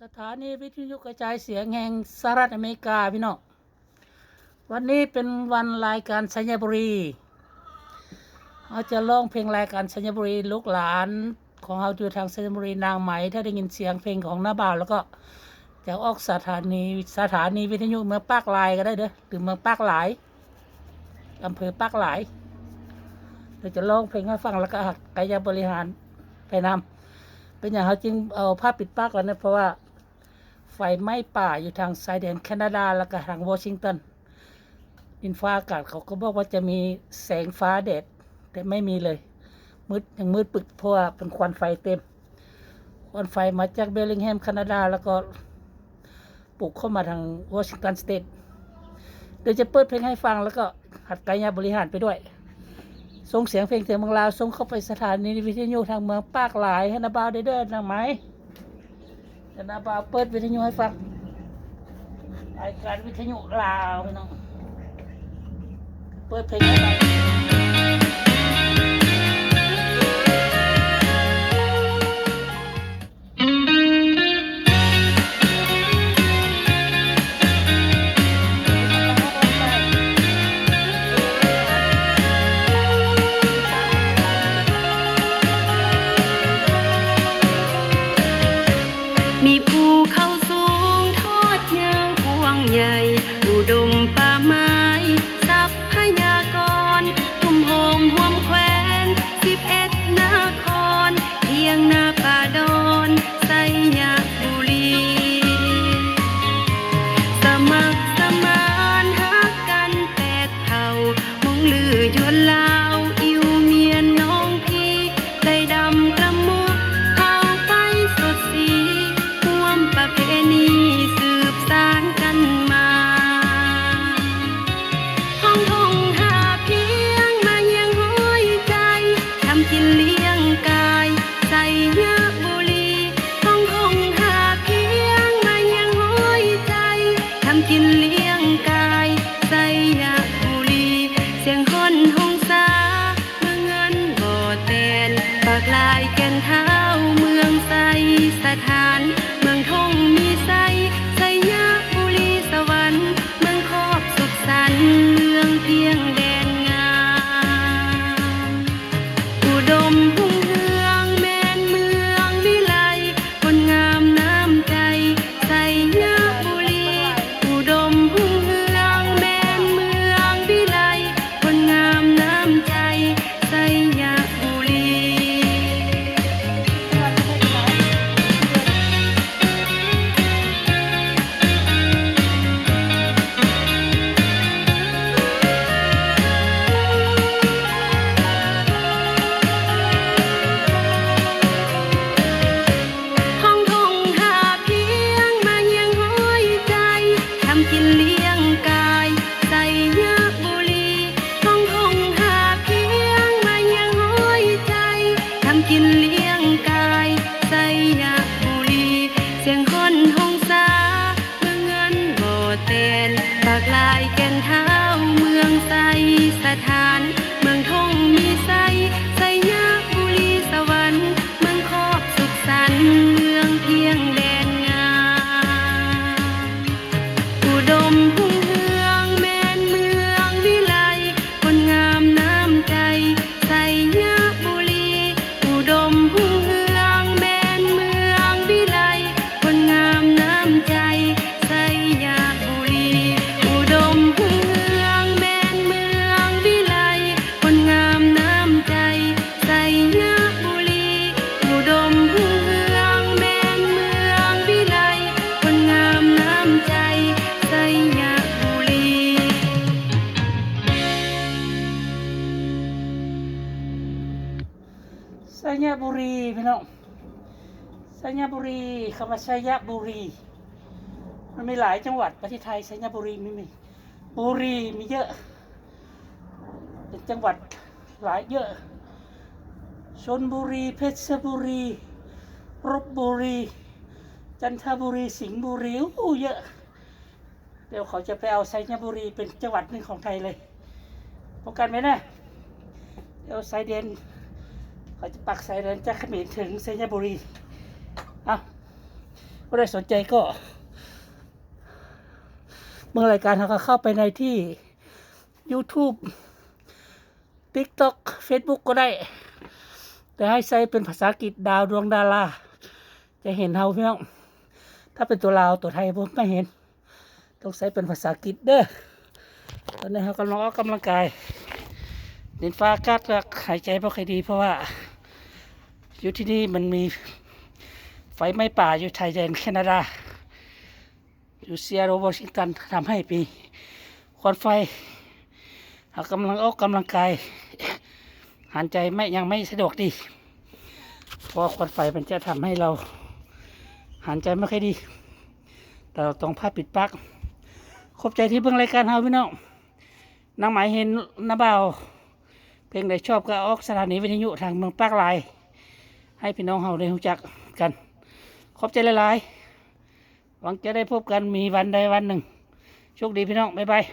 ສະຖານີວິທະຍຸກະຈາຍສຽງແຫ່ງສະຫະລັດອາເມລິກາ ພີ່ນ້ອງ. ວັນນີ້ເປັນວັນລາຍການໄຊຍະບູລີ. ເຮົາຈະຮ້ອງເພງລາຍການໄຊຍະບູລີ. ລູກຫຼານຂອງເຮົາຢູ່ທາງໄຊຍະບູລີ, ນາງໄໝ ຖ້າໄດ້ຍິນສຽງເພງຂອງນ້າບ່າວແລ້ວກໍຈະອອກສະຖານີ, ສະຖານີວິທະຍຸເມືອງປາກລາຍກໍໄດ້ເດີ້ ຫຼືເມືອງປາກລາຍ, ອຳເພີປາກລາຍ. ດຽວຈະຮ້ອງເພງໃຫ້ຟັງ ແລ້ວກໍກາຍະບໍລິຫານໄປນຳ. ເປັນຫຍັງເຮົາຈຶ່ງເອົາຜ້າປິດປາກລະເນາະ? ເພາະວ່າໄຟໄໝ້ປ່າຢູ່ທາງຊາຍແດນແຄນາດາ ແລ້ວກໍທາງວໍຊິງຕັນ. ດິນຟ້າອາກາດເຂົາກໍບອກວ່າຈະມີແສງຟ້າແດດ, ແຕ່ໄມ່ມີເລີຍ. ມືດ, ຍັງມືດປຶບ ເພາະວ່າເປັນຄວັນໄຟເຕັມ. ຄວັນໄຟມາຈາກເບລລິງແຮມ ແຄນາດາ ແລ້ວກໍ ປູກເຂົ້າມາທາງວໍຊິງຕັນສະເຕດ. ດຽວຈະເປີດເພງໃຫ້ຟັງ ແລ້ວກໍຫັດກາຍະບໍລິຫານໄປດ້ວຍ. ສົ່ງສຽງເພງສຽງເມືອງລາວ ສົ່ງເຂົ້າໄປສະຖານີວິທະຍຸທາງເມືອງປາກລາຍໃຫ້ນ້າບ່າວໄດ້ເດີ້ ນາງໄໝ. ດຽວນ້າບ່າວເປີດວິທະຍຸໃຫ້ຟັງ. ລາຍການວິທະຍຸລາວ ພີ່ນ້ອງ. ເປີດເພງໃຫ້ຟັງ. ມີພູເຂົາສູງທອດຍາວກວ້າງໃຫຍ່ ອຸດົມປ່າໄມ້ ຊັບພະຍາກອນ ຫຸ້ມໂຮມຮ່ວມແຂວນ ສິບເອັດນະຄອນ ທ່ຽງນາປ່າດອນ ໄຊຍະບູລີ. ສະໝັກສະໝານຮັກກັນແປດເຜົ່າ ມົ້ງລື ຢວນ ລາວ ອິ້ວ ມຽນ ໜອງພີ ໄດ້ດຳກະໝຸກເຂົ້າໄປສົດສີ ຮ່ວມປະເພນີສືບສານກັນມາ. ຫ້ອງທົ່ງຫ້າພຽງມາຮຽງຫ້ອຍໃຈ ທຳກິນລ້ຽງກາຍ ໄຊຍະບູລີ. ຫ້ອງທົ່ງຫ້າພຽງມາຮຽງຫ້ອຍໃຈ ທຳກິນລ້ຽງກາຍ ໄຊຍະບູລີ. ສຽງຮ້ອນຮົງສາ ເມືອງເງິນບໍ່ແຕ່ນ ປາກລາຍແກ່ນທ້າວ ເມືອງໄຊສະຖານ ເມືອງທົ່ງມີໄຊ ໄຊຍະບູລີສະຫວັນ ເມືອງຄອບສຸກສັນ ເມືອງພຽງແດນງາມ ອຸດົມຮຸ່ງເຮືອງແມ່ນເມືອງວິໄລ ຄົນງາມນ້ຳໃຈ ໄຊຍະບູລີ. ອຸດົມຮຸ່ງເຮືອງແມ່ນເມືອງວິໄລ ຄົນງາມນ້ຳໃຈ ໄຊຍະບູລີ. ຫ້ອງທົ່ງຫ້າພຽງມາຮຽງຫ້ອຍໃຈ ທຳກິນລ້ຽງກາຍ ໄຊຍະບູລີ. ຫ້ອງທົ່ງຫ້າພຽງມາຮຽງຫ້ອຍໃຈ ທຳກິນລ້ຽງກາຍ ໄຊຍະບູລີ. ສຽງຮ້ອນຮົງສາ ເມືອງເງິນບໍ່ແຕ່ນ ປາກລາຍແກ່ນທ້າວ ເມືອງໄຊສະຖານ ເມືອງທົ່ງມີໄຊ ໄຊຍະບູລີສະຫວັນ ເມືອງຄອບສຸກສັນ ເມືອງພຽງແດນງາມ. ອຸດົມຮຸ່ງເຮືອງແມ່ນເມືອງວິໄລ ຄົນງາມນ້ຳໃຈ ໄຊຍະບູລີ. ອຸດົມຮຸ່ງເຮືອງແມ່ນເມືອງວິໄລ ຄົນງາມນ້ຳໃຈ ໄຊຍະບູລີ. ອຸດົມຮຸ່ງເຮືອງແມ່ນເມືອງວິໄລ ຄົນງາມນ້ຳໃຈ ໄຊຍະບູລີ. ອຸດົມຮຸ່ງເຮືອງແມ່ນເມືອງວິໄລ ຄົນງາມນ້ຳໃຈ ໄຊຍະບູລີ. ໄຊຍະບູລີ ພີ່ນ້ອງ, ໄຊຍະບູລີ. ຄຳວ່າໄຊຍະບູລີ ມັນມີຫຼາຍຈັງຫວັດປະເທດໄທ. ໄຊຍະບູລີມີ, ມີ ບູລີມີເຍອະ ເປັນຈັງຫວັດຫຼາຍເຍອະ ຊົນບູລີ, ເພັດຊະບູລີ, ລົບບູລີ, ຈັນທະບູລີ, ສິງບູລີ ໂອ້ ເຍອະ. ດຽວເຂົາຈະໄປເອົາໄຊຍະບູລີເປັນຈັງຫວັດໜຶ່ງຂອງໄທເລີຍ. ປ້ອງກັນໄວ້ນະ. ດຽວຊາຍແດນ ເຂົາຈະປັກຊາຍແດນຈາກຂະເໝນເຖິງໄຊຍະບູລີ. ເອົາ. ຜູ້ໃດສົນໃຈກໍເບິ່ງລາຍການ ເຮົາກໍເຂົ້າໄປໃນທີ່ YouTube TikTok Facebook ກໍໄດ້ ແຕ່ໃຫ້ໃຊ້ເປັນພາສາອັງກິດ ດາວດວງດາລາ ຈະເຫັນເຮົາພີ່ນ້ອງ. ຖ້າເປັນຕົວລາວຕົວໄທບໍ່ ບໍ່ເຫັນ ຕ້ອງໃຊ້ເປັນພາສາອັງກິດເດີ. ຕອນນີ້ເຮົາກຳລັງອອກກຳລັງກາຍ ດິນຟ້າອາກາດກໍຫາຍໃຈບໍ່ຄ່ອຍດີ ເພາະວ່າຢູ່ທີ່ນີ້ມັນມີໄຟໄໝ້ປ່າຢູ່ຊາຍແດນແຄນາດາ ຢູ່ Seattle Washington ທຳໃຫ້ມີຄວັນໄຟ. ເຮົາກຳລັງອອກກຳລັງກາຍ ຫາຍໃຈໄມ່ ຍັງໄມ່ສະດວກດີ ເພາະວ່າຄວັນໄຟມັນຈະທຳໃຫ້ເຮົາຫາຍໃຈບໍ່ຄ່ອຍດີ ແຕ່ເຮົາຕ້ອງຜ້າປິດປາກ. ຂອບໃຈທີ່ເບິ່ງລາຍການເຮົາພີ່ນ້ອງ. ນາງໝາຍເຫັນນາບ່າວ ເພງໃດຊອບກໍອອກສະຖານີວິທະຍຸທາງເມືອງປາກລາຍ ໃຫ້ພີ່ນ້ອງເຮົາໄດ້ຮູ້ຈັກກັນ. ຂອບໃຈຫຼາຍໆ ຫວັງຈະໄດ້ພົບກັນມີວັນໃດວັນໜຶ່ງ. ໂຊກດີພີ່ນ້ອງ ບາຍບາຍ.